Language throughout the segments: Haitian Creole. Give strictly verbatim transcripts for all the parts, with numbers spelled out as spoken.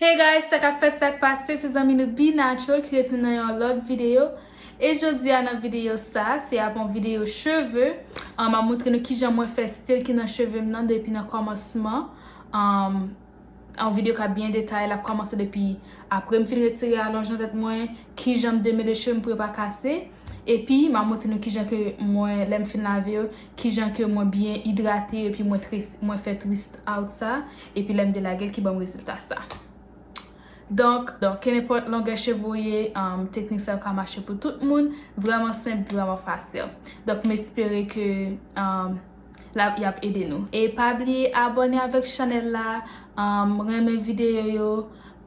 Hey guys, sa k ap fèt, sa k pase, se zanmi nou Be Natural ki retounen nan yon lòt videyo. E jodi a nan videyo sa, se ap yon videyo cheve. An, m ap montre nou kijan mwen fè stil ki nan cheve m nan depi nan kòmansman. An, yon videyo k ap byen detaye, l ap kòmanse depi apre m fin retire alonj nan tèt mwen, kijan m demele cheve m pou yo pa kase. Epi, m ap montre nou kijan ke mwen, lè m fin lave yo, kijan ke mwen byen idrate yo, epi mwen tres-, mwen fè twist out sa, epi lè m delage l, ki ban m rezilta sa. Donk, donk, kenenpòt longè cheve w ye, um, teknik sa yo ka mache pou tout moun. Vrèman senp, vrèman fasil. Donk, m espere ke, um, l ap, y ap ede nou. E pa bliye abòne avèk chanèl la, um, renmen videyo yo,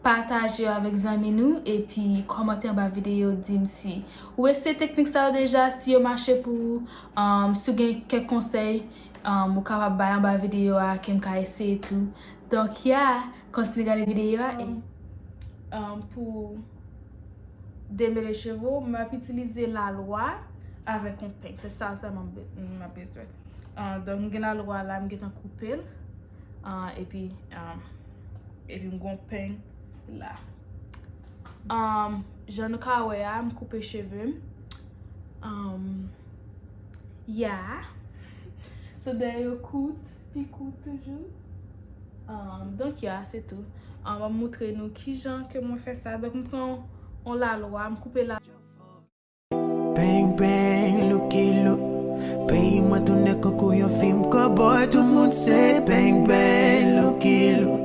pataje yo avèk zanmi nou, epi kòmante anba videyo, di m si ou eseye teknik sa yo deja, si yo mache pou ou, um, si w gen kèk konsèy, um, ou kapab bay anba videyo a, ke m ka eseye tou. Donk, ya, kontinye gade videyo a e, um, pou demele cheve w, m ap itilize lalwa avèk yon peng. Se sa sèlman m be-, m ap bezwen. Ah, donk, m gen lalwa la, m gentan koupe l. Ah, epi, ah, epi m gon peng la. Ah, jan nou ka wè a, m koupe cheve m. Ah, yeah. So, dèyè yo kout, pi kout toujou. Ah, donk, yeah, se tou. Ah, m ap montre nou kijan ke mwen fè sa. Donk, m pran yon lalwa, m koupe la. Bang bang, looky look. Peyi mwen tounen koukou yon fim cowboy, tout moun se bang bang, looky look.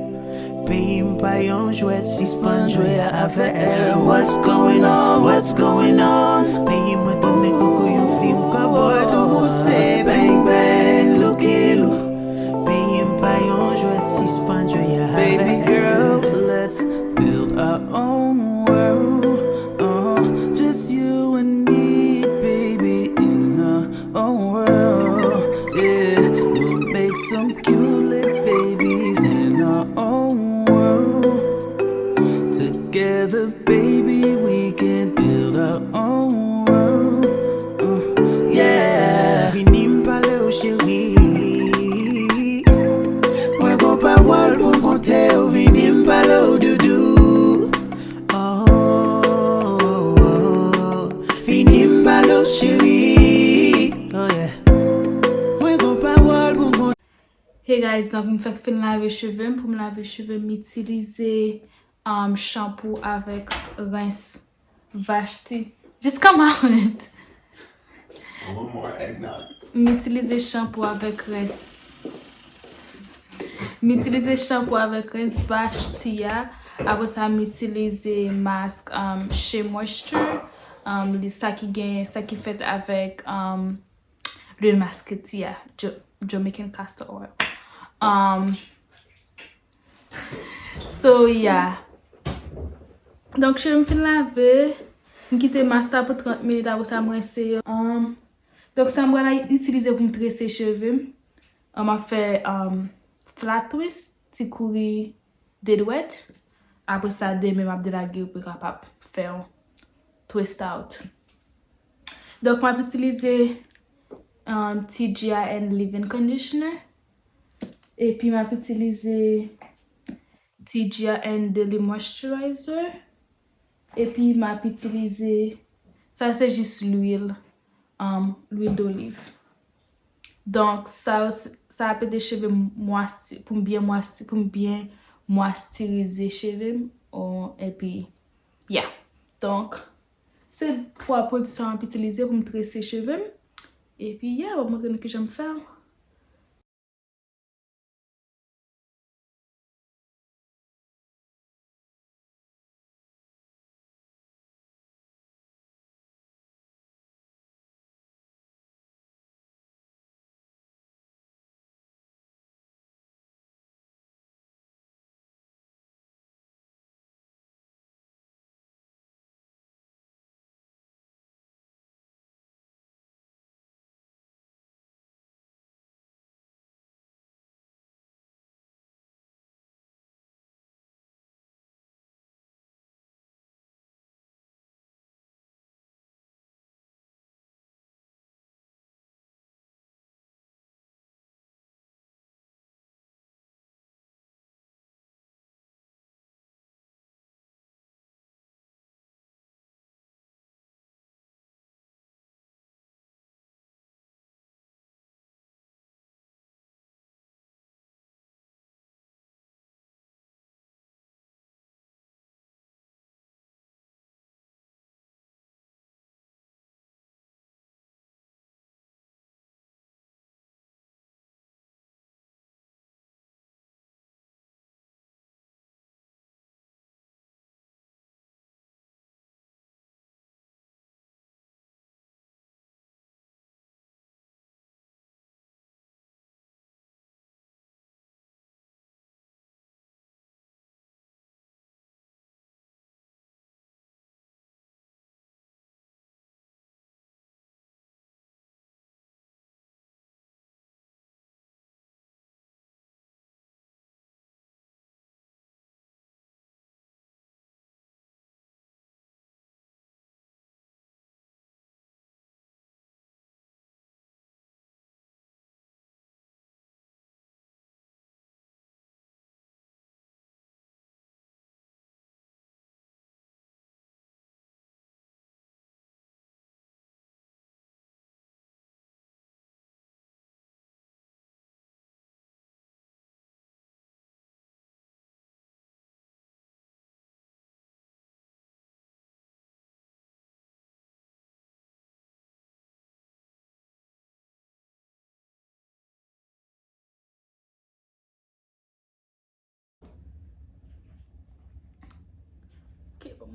Peyi m pa yon jwèt, sispann jwe avè l. What's going on, what's going on? Peyi mwen tounen koukou yon fim cowboy, tout moun se bang bang, looky look. Peyi m pa yon jwèt, sispann jwe avè l. Baby girl, let's build our own world. Uh, just you and me, baby, in our own world. Yeah, we'll make some cute little babies in our own world. Together, baby, we can build our own world. Uh, yeah. Vini m pale w, cheri. Mwen gon pawòl pou m konte w, vini m pale w, doudou. Oh, oh, oh. Vini m pale w, cheri. Oh, yeah. Mwen gon pawòl pou m konte. Hey guys, donk m fèk fin lave cheve m. Pou m lave cheve m, m itilize, um, shampoo avèk rens Vashti. Just come out. One more eggnog. M itilize shampoo avèk rens. M itilize shampoo avèk rens Vashti a. Apre sa, m itilize mask, um, Shea Moisture. Um, li sa ki gen, sa ki fèt avèk, um, lwil masketi a, Jo-, Jamaican castor oil. Um, so, yeah. Donk, cheve m fin lave. M kite mask la pou trant minit, apre sa, m rense yo. Um, donk, sa m pral itilize pou m trese cheve m. Um, m ap fè, um, flat twist, ti kouri de dwèt. Apre sa, de men m ap delage yo pou kapab fè yon twist out. Donk, m ap itilize, um, T G I N Leave-In Conditioner. Epi, m ap itilize T G I N Daily Moisturizer. Epi, m ap itilize, sa se jis lwil, um, lwil doliv. Donk, sa yo, sa ap ede cheve m mwasti-, pou m byen mwasti-, pou m byen mwastirize cheve m. O, epi, yeah. Donk, se twa pwodui sa m ap itilize pou m trese cheve m. Epi, yeah, m ap montre nou kijan m fè l.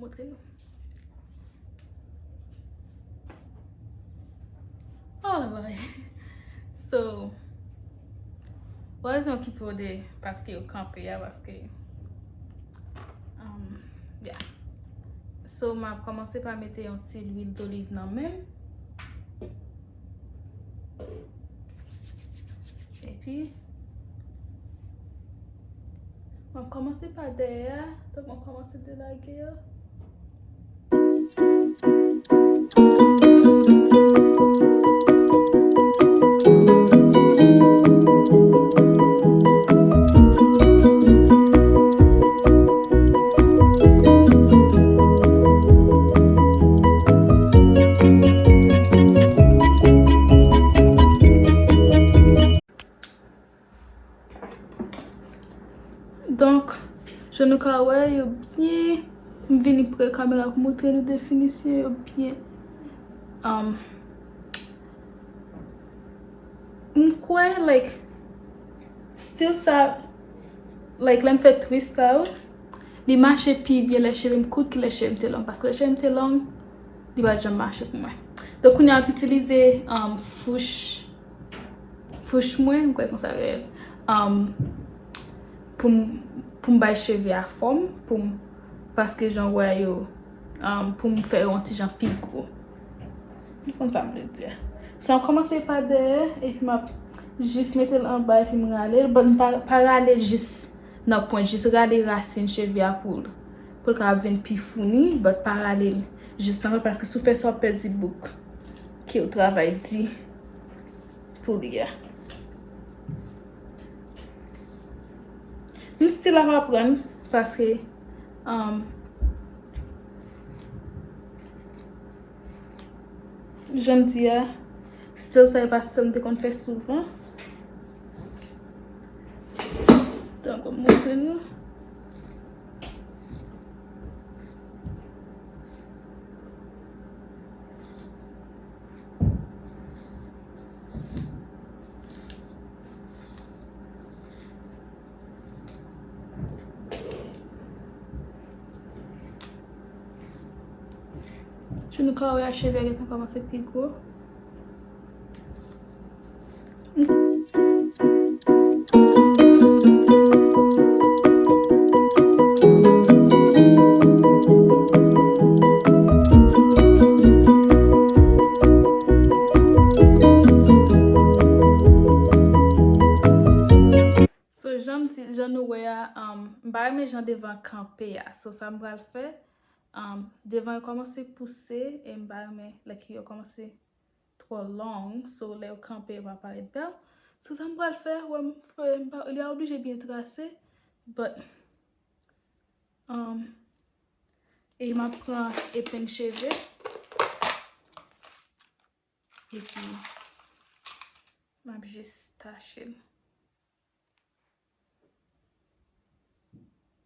Montre nou. Oh Lord. So, rezon ki pwode paske yo kanpe a, paske, um, yeah. So, m ap kòmanse pa mete yon ti lwil doliv nan men m. Epi, m ap kòmanse pa dèyè a, donk m ap kòmanse delage yo. Donk, jan nou ka wè, yo byen, m vini pre kamera pou montre nou definisyon yo byen. Um, m kwè, like, stil sa, like, lè m fè twist la, wi, li mache pi byen lè cheve m kout ki lè cheve m te long. Paske lè cheve m te long, li pa t janm mache pou mwen. Donk, kounye a, m ap itilize, um, fouch, fouch mwen, m kwè konsa reyèl. Um, pou m, pou m bay cheve a fòm, pou m, paske jan w wè yo, um, pou m fè yo yon ti jan pi gwo. Ou konn sa m vle di a. So, m ap kòmanse pa dèyè, epi m ap jis mete l anba, epi m rale l. But m pa, pa rale l jis nan pwent, jis rale rasin cheve a pou l, pou l kapab vin pi founi, but pa rale l jis nan pwent, paske si w fè sa, w ap pèdi bouk ke w travay di pou li a. M still ap aprann, paske, um, jan m di a, stil sa e pa stil m te konn fè souvan. Tankou m montre nou. Jan nou ka wè a, cheve a gentan kòmanse pi gwo. So, jan m di, jan nou wè a, um, m pa renmen jan devan kanpe a. So, sa m pral fè, um, devan yo kòmanse pouse, e m pa renmen lè ke yo kòmanse twò long, so lè yo kanpe, yo pa parèt bèl. So, sa m pral fè, wè m fè, m pa, li pa oblije byen trase, but, um, e m ap pran epenn cheve, epi m ap jis tache l.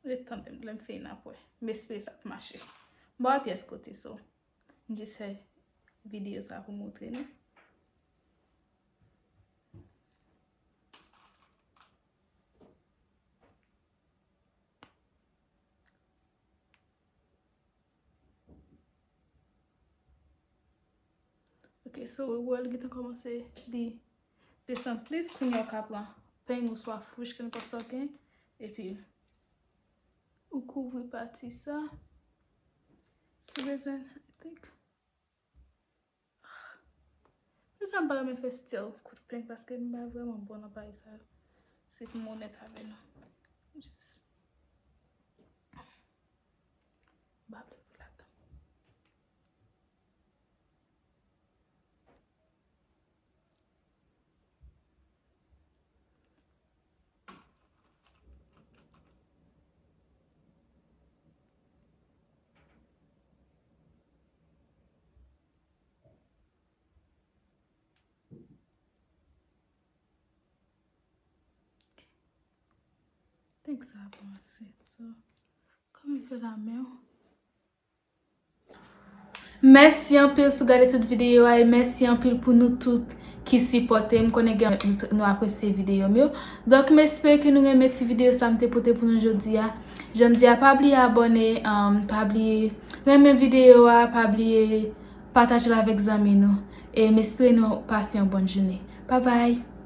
Ret tande m, lè m fini n ap wè. M espere sa ap mache. M pa wè pyès kote, so, m jis fè videyo sa pou montre nou. Ok, so, ou wè l gentan kòmanse li desann plis. Kounye a, ou ka pran peny oswa fouch, kenenpòt sa w gen, epi ou kouvri pati sa. Si w bezwen, I think. Men sa m pa renmen fè stil kout peny paske m pa vrèman bon nan bagay sa yo. Se pou m onèt avè nou. Jis. M pa vle voye ladan. Think sa bon ase. So, kòman fè la men w? Mèsi anpil si w gade tout videyo a, e mèsi anpil pou nou tout ki sipòte m, konnen gen nou apresye videyo m yo. Donk, m espere ke nou renmen ti videyo sa m te pote pou nou jodi a. Jan m di a, pa bliye abòne, um, pa bliye renmen videyo a, pa bliye pataje l avèk zanmi nou. E m espere nou pase yon bòn jounen. Bye bye!